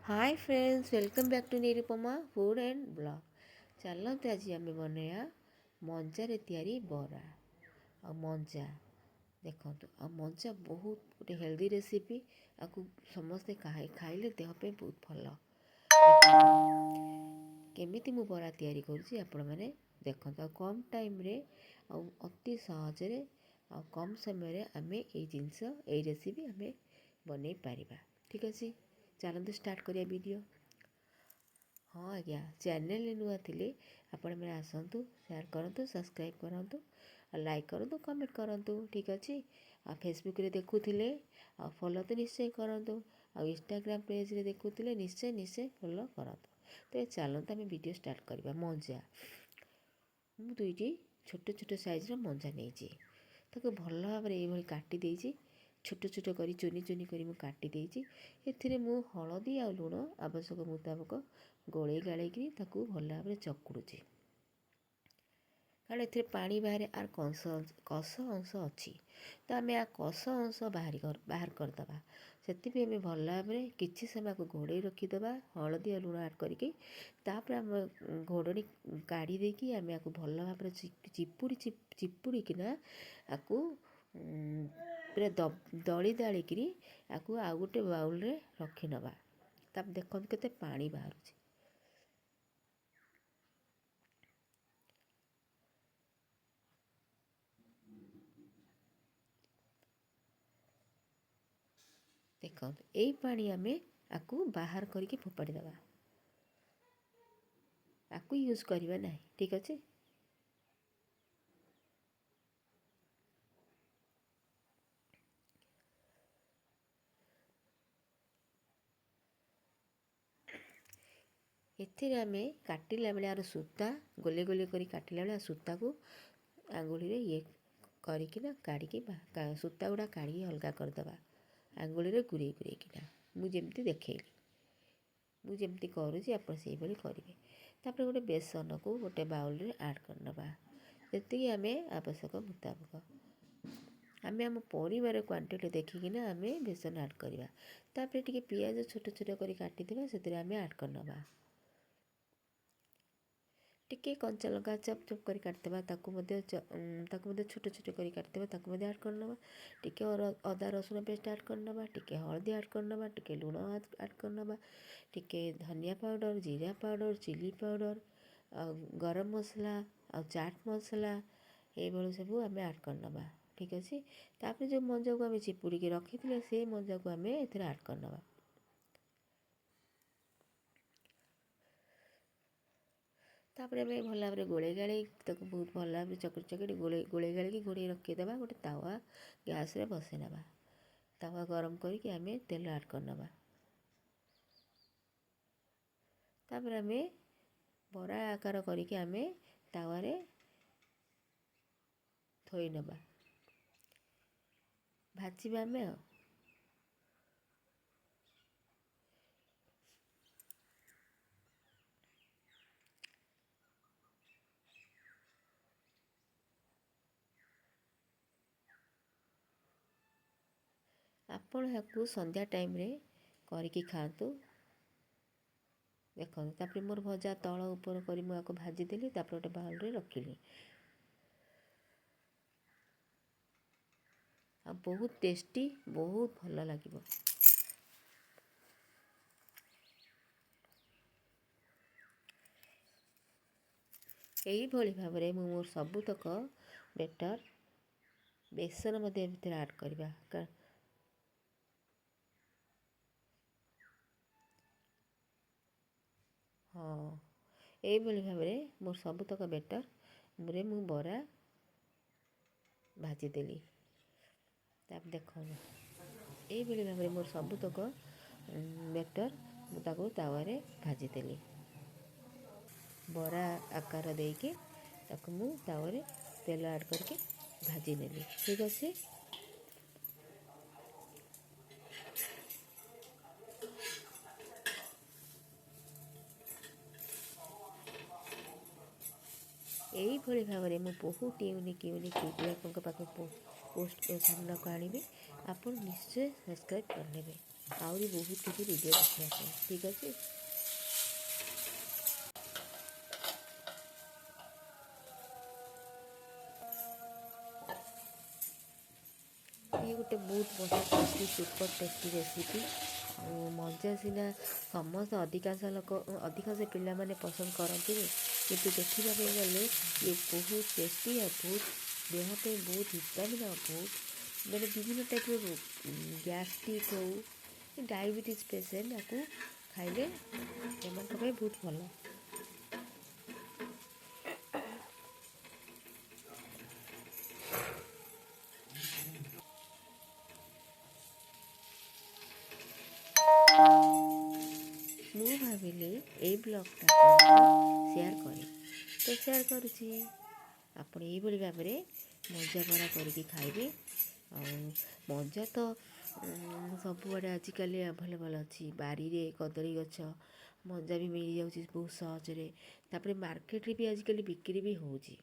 Hi friends, welcome back to Nirupama food and blog. ଚାଲନ୍ତୁ ଆଜି ଆମେ ବନେଇବା ମଞ୍ଜାରେ ତିଆରି ବରା। ଆଉ ମଞ୍ଜା ଦେଖନ୍ତୁ, ଆଉ ମଞ୍ଜା ବହୁତ ଗୋଟେ ହେଲ୍ଦି ରେସିପି। ଆକୁ ସମସ୍ତେ ଖାଇଲେ ଦେହ ପାଇଁ ବହୁତ ଭଲ। କେମିତି ମୁଁ ବରା ତିଆରି କରୁଛି ଆପଣମାନେ ଦେଖନ୍ତୁ। ଆଉ କମ୍ ଟାଇମ୍ରେ ଆଉ ଅତି ସହଜରେ ଆଉ କମ୍ ସମୟରେ ଆମେ ଏଇ ଜିନିଷ, ଏଇ ରେସିପି ଆମେ ବନେଇ ପାରିବା। ଠିକ୍ ଅଛି, ଚାଲନ୍ତୁ ଷ୍ଟାର୍ଟ କରିବା ଭିଡ଼ିଓ। ହଁ ଆଜ୍ଞା, ଚ୍ୟାନେଲରେ ନୂଆ ଥିଲେ ଆପଣମାନେ ଆସନ୍ତୁ, ସେୟାର କରନ୍ତୁ, ସବସ୍କ୍ରାଇବ୍ କରନ୍ତୁ, ଆଉ ଲାଇକ୍ କରନ୍ତୁ, କମେଣ୍ଟ କରନ୍ତୁ। ଠିକ୍ ଅଛି, ଆଉ ଫେସବୁକ୍ରେ ଦେଖୁଥିଲେ ଆଉ ଫଲୋ ତ ନିଶ୍ଚୟ କରନ୍ତୁ, ଆଉ ଇନଷ୍ଟାଗ୍ରାମ ପେଜ୍ରେ ଦେଖୁଥିଲେ ନିଶ୍ଚୟ ନିଶ୍ଚୟ ଫଲୋ କରନ୍ତୁ। ତ ଚାଲନ୍ତୁ ଆମେ ଭିଡ଼ିଓ ଷ୍ଟାର୍ଟ କରିବା। ମଞ୍ଜା ମୁଁ ଦୁଇଟି ଛୋଟ ଛୋଟ ସାଇଜ୍ର ମଞ୍ଜା ନେଇଛି, ତାକୁ ଭଲ ଭାବରେ ଏଇଭଳି କାଟି ଦେଇଛି, ଛୋଟ ଛୋଟ କରି ଚୁନି ଚୁନି କରି ମୁଁ କାଟି ଦେଇଛି। ଏଥିରେ ମୁଁ ହଳଦୀ ଆଉ ଲୁଣ ଆବଶ୍ୟକ ମୁତାବକ ଗୋଳେଇ ଗାଳେଇକିରି ତାକୁ ଭଲ ଭାବରେ ଚକୁଡ଼ୁଛି, କାରଣ ଏଥିରେ ପାଣି ବାହାରେ, ଆର କଷ ଅଂଶ ଅଛି, ତ ଆମେ ଆ କଷ ଅଂଶ ବାହାର କରିଦେବା। ସେଥିପାଇଁ ଆମେ ଭଲ ଭାବରେ କିଛି ସମୟ ଆକୁ ଘୋଡ଼େଇ ରଖିଦେବା, ହଳଦୀ ଆଉ ଲୁଣ ଆଡ଼୍ କରିକି। ତାପରେ ଆମେ ଘୋଡ଼ଣୀ କାଢ଼ି ଦେଇକି ଆମେ ଆକୁ ଭଲ ଭାବରେ ଚିପୁଡ଼ିକିନା ଆକୁ ପୁରା ଦଳି ଦାଳିକିରି ଆକୁ ଆଉ ଗୋଟେ ବାଉଲ୍ରେ ରଖିନେବା। ତାପରେ ଦେଖନ୍ତୁ କେତେ ପାଣି ବାହାରୁଛି। ଦେଖନ୍ତୁ ଏଇ ପାଣି ଆମେ ଆକୁ ବାହାର କରିକି ଫୋପାଡ଼ି ଦେବା, ଆକୁ ୟୁଜ୍ କରିବା ନାହିଁ। ଠିକ୍ ଅଛି, ଏଥିରେ ଆମେ କାଟିଲା ବେଳେ ଆର ସୂତା ଗୋଲେ ଗୋଲେ କରି କାଟିଲା ବେଳେ ସୂତାକୁ ଆଙ୍ଗୁଳିରେ ଇଏ କରିକିନା କାଢ଼ିକି ସୂତା ଗୁଡ଼ା କାଢ଼ିକି ଅଲଗା କରିଦେବା, ଆଙ୍ଗୁଳିରେ ଗୁରେଇ ଗୁରେଇକିନା। ମୁଁ ଯେମିତି ଦେଖେଇଲି, ମୁଁ ଯେମିତି କରୁଛି ଆପଣ ସେଇଭଳି କରିବେ। ତାପରେ ଗୋଟେ ବେସନକୁ ଗୋଟେ ବାଉଲରେ ଆଡ଼୍ କରିନେବା, ଯେତିକି ଆମେ ଆବଶ୍ୟକ ମୁତାବକ। ଆମେ ଆମ ପରିବାର କ୍ୱାଣ୍ଟିଟି ଦେଖିକିନା ଆମେ ବେସନ ଆଡ଼୍ କରିବା। ତାପରେ ଟିକେ ପିଆଜ ଛୋଟ ଛୋଟ କରି କାଟିଥିବା, ସେଥିରେ ଆମେ ଆଡ଼୍ କରିନେବା। ଟିକେ କଞ୍ଚା ଲଙ୍କା ଚପ୍ ଚପ୍ କରି କାଟିଦେବା, ତାକୁ ମଧ୍ୟ ଛୋଟ ଛୋଟ କରି କାଟିଦେବା, ତାକୁ ମଧ୍ୟ ଆଡ଼୍ କରିନେବା। ଟିକେ ଅଦା ରସୁଣ ପେଷ୍ଟ ଆଡ଼୍ କରିନେବା, ଟିକେ ହଳଦୀ ଆଡ଼୍ କରିନେବା, ଟିକେ ଲୁଣ ଆଡ଼୍ କରିନେବା, ଟିକେ ଧନିଆ ପାଉଡ଼ର, ଜିରା ପାଉଡ଼ର, ଚିଲି ପାଉଡ଼ର, ଆଉ ଗରମ ମସଲା, ଆଉ ଚାଟ୍ ମସଲା, ଏଇଭଳି ସବୁ ଆମେ ଆଡ଼୍ କରିନେବା। ଠିକ୍ ଅଛି, ତାପରେ ଯେଉଁ ମଞ୍ଜାକୁ ଆମେ ଚିପୁଡ଼ିକି ରଖିଥିଲେ ସେଇ ମଞ୍ଜାକୁ ଆମେ ଏଥିରେ ଆଡ଼୍ କରିନେବା। ତାପରେ ଆମେ ଭଲ ଭାବରେ ଗୋଳେଇ ଗାଳେଇ ତାକୁ ବହୁତ ଭଲ ଭାବରେ ଚକଟି ଚକଟି ଗୋଳେଇ ଗାଳେଇକି ଘୋଡ଼େଇ ରଖିଦେବା। ଗୋଟେ ତାୱା ଗ୍ୟାସ୍ରେ ବସେଇ ନେବା, ତାୱା ଗରମ କରିକି ଆମେ ତେଲ ଆଡ଼୍ କରିନେବା। ତାପରେ ଆମେ ବରା ଆକାର କରିକି ଆମେ ତାୱାରେ ଥୋଇ ନେବା, ଭାଜିବା ଆମେ। ଆଉ ଆପଣ ଏହାକୁ ସନ୍ଧ୍ୟା ଟାଇମ୍ରେ କରିକି ଖାଆନ୍ତୁ। ଦେଖନ୍ତୁ ତାପରେ ମୋର ଭଜା ତଳ ଉପର କରି ମୁଁ ଆକୁ ଭାଜିଦେଲି। ତାପରେ ଗୋଟେ ବାଉଲରେ ରଖିଲି। ଆଉ ବହୁତ ଟେଷ୍ଟି, ବହୁତ ଭଲ ଲାଗିବ। ଏଇଭଳି ଭାବରେ ମୁଁ ମୋର ସବୁତକ ବେଟର୍ ବେସନ ମଧ୍ୟ ଭିତରେ ଆଡ଼୍ କରିବା। ହଁ, ଏଇଭଳି ଭାବରେ ମୋର ସବୁତକ ବେଟର୍ରେ ମୁଁ ବରା ଭାଜିଦେଲି। ତାପରେ ଦେଖନ୍ତୁ ଏଇଭଳି ଭାବରେ ମୋର ସବୁତକ ବେଟର୍ ମୁଁ ତାକୁ ତାୱାରେ ଭାଜିଦେଲି। ବରା ଆକାର ଦେଇକି ତାକୁ ମୁଁ ତାୱାରେ ତେଲ ଆଡ଼୍ କରିକି ଭାଜି ନେଲି। ଠିକ୍ ଅଛି, ଏଇଭଳି ଭାବରେ ମୁଁ ବହୁତ ୟୁନିକ୍ ୟୁନିକ୍ ଭିଡ଼ିଓ ଆପଣଙ୍କ ପାଖକୁ ପୋଷ୍ଟ ସାମ୍ନାକୁ ଆଣିବି। ଆପଣ ନିଶ୍ଚୟ ସବସ୍କ୍ରାଇବ୍ କରିନେବେ। ଆହୁରି ବହୁତ କିଛି ଭିଡ଼ିଓ ଦେଖିବା ପାଇଁ। ଠିକ୍ ଅଛି। ଇଏ ଗୋଟେ ବହୁତ ବଢ଼ିଆ ଟେଷ୍ଟି, ସୁପର ଟେଷ୍ଟି ରେସିପି। ଆଉ ମଞ୍ଜା ସିନା ସମସ୍ତେ, ଅଧିକାଂଶ ଲୋକ, ଅଧିକାଂଶ ପିଲାମାନେ ପସନ୍ଦ କରନ୍ତିନି, କିନ୍ତୁ ଦେଖିବା ପାଇଁ ଗଲେ ଇଏ ବହୁତ ଟେଷ୍ଟି ଆଉ ବହୁତ ଦେହ ପାଇଁ ବହୁତ ଭିଟାମିନ୍, ଆଉ ବହୁତ ମାନେ ବିଭିନ୍ନ ଟାଇପ୍ର ଗ୍ୟାଷ୍ଟ୍ରିକ୍ ହଉ, ଡାଇବେଟିସ୍ ପେସେଣ୍ଟ ଆକୁ ଖାଇଲେ ଏମାନଙ୍କ ପାଇଁ ବହୁତ ଭଲ। ମୁଁ ଭାବିଲି ଏଇ ବ୍ଲଗ୍ଟା ଆପଣଙ୍କୁ ସେୟାର କରେ, ତ ସେୟାର କରୁଛି। ଆପଣ ଏଇଭଳି ଭାବରେ ମଞ୍ଜା ବରା କରିକି ଖାଇବେ। ଆଉ ମଞ୍ଜା ତ ସବୁଆଡ଼େ ଆଜିକାଲି ଆଭେଲେବଲ୍ ଅଛି। ବାରିରେ କଦଳୀ ଗଛ ମଞ୍ଜା ବି ମିଳିଯାଉଛି ବହୁତ ସହଜରେ। ତାପରେ ମାର୍କେଟରେ ବି ଆଜିକାଲି ବିକ୍ରି ବି ହେଉଛି।